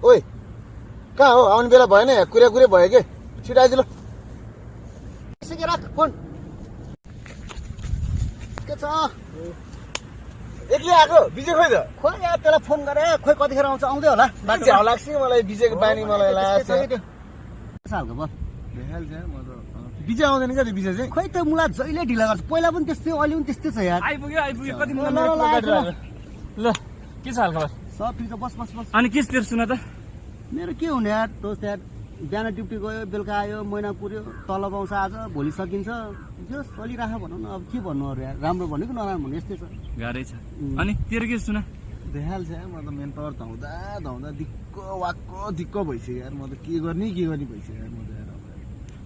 ओइ कहाँ हो आउने बेला भएन कुरे भयो के छिटो आइज ल यसै राख फोन के छ एक्लै आएको विजय खोइ त खोइ यार त्यसलाई फोन गरे खोइ कतिखेर आउँछ आउँदै होला बाटो झ्याउ लाग्छ मलाई विजयको बानी मलाई लाग्छ सालको भयो विजय आउँदैन क्या त्यो विजय चाहिँ खोइ त मुला जहिले ढिला गर्छ पहिला पनि त्यस्तै अहिले पनि त्यस्तै छ यार आइपुग्यो कति ल के छ हाल खबर सब ठिक छ बस बस बस अनि के तेरो सुन त मेरो के हुने यार दोस्त यार बिहान ड्युटी गयो बेलुका आयो महिना पुऱ्यो तलब आउँछ आज भोलि सकिन्छ जो चलिराख भनौँ न अब के भन्नु अरू यार राम्रो भन्नु कि नराम्रो भन्नु यस्तै छ गाह्रै छ अनि तेरो के सुन देखाल छ म त मेन पावर धाउँदा दिक्क भइसक्यो यार म त के गर्ने भइसक्यो यार म त यार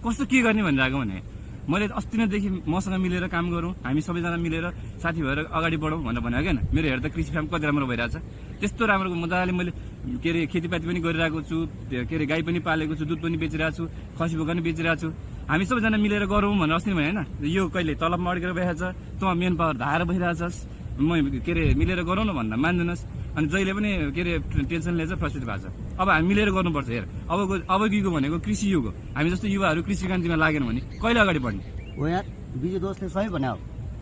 कस्तो के गर्ने भनिरहेको भने मैले अस्ति नैदेखि मसँग मिलेर काम गरौँ हामी सबैजना मिलेर साथी भएर अगाडि बढौँ भनेर भनेको क्या मेरो हेर्दा कृषि फार्म कति राम्रो भइरहेछ त्यस्तो राम्रो मजाले मैले के अरे खेतीपाती पनि गरिरहेको छु के अरे गाई पनि पालेको छु दुध पनि बेचिरहेको छु खसी बोका पनि बेचिरहेको छु हामी सबैजना मिलेर गरौँ भनेर अस्ति भने होइन यो कहिले तलबमा अड्केर भइरहेछ तँ मेन पावर धाएर भइरहेछस् म के अरे मिलेर गरौँ न भन्दा मान्दैनस् अनि जहिले पनि के अरे टेन्सनले चाहिँ फ्रस्ट्रेट भएको छ अब हामी मिलेर गर्नुपर्छ हेर अबको युग भनेको कृषि युग हो हामी जस्तो युवाहरू कृषि क्रान्तिमा लागेन भने कहिले अगाडि बढ्ने हो यार विजय दोस्तले सही भन्यो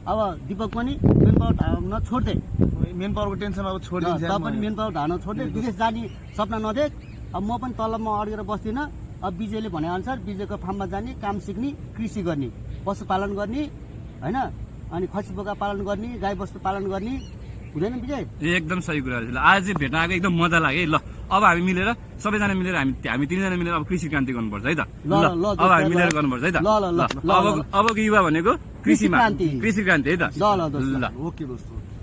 अब दिपक पनि मेन पावर धार्न छोड्दे मेन पावरको टेन्सन अब छोडिदिन्छ त पनि मेन पावर धार्न छोड्दे विदेश जाने सपना नदेख अब म पनि तलबमा अड्केर बस्दिनँ अब विजयले भनेअनुसार विजयको फार्ममा जाने काम सिक्ने कृषि गर्ने पशुपालन गर्ने होइन अनि खसी बोका पालन गर्ने गाई बस्तु पालन गर्ने हुँदैन विजय एकदम सही कुरा आज चाहिँ भेट्न आएको एकदम मजा लाग्यो ल अब हामी मिलेर सबैजना मिलेर हामी तिनजना मिलेर अब कृषि क्रान्ति गर्नुपर्छ है त अब हामी मिलेर गर्नुपर्छ है त ल अबको युवा भनेको कृषि क्रान्ति है त ल ओके दोस्त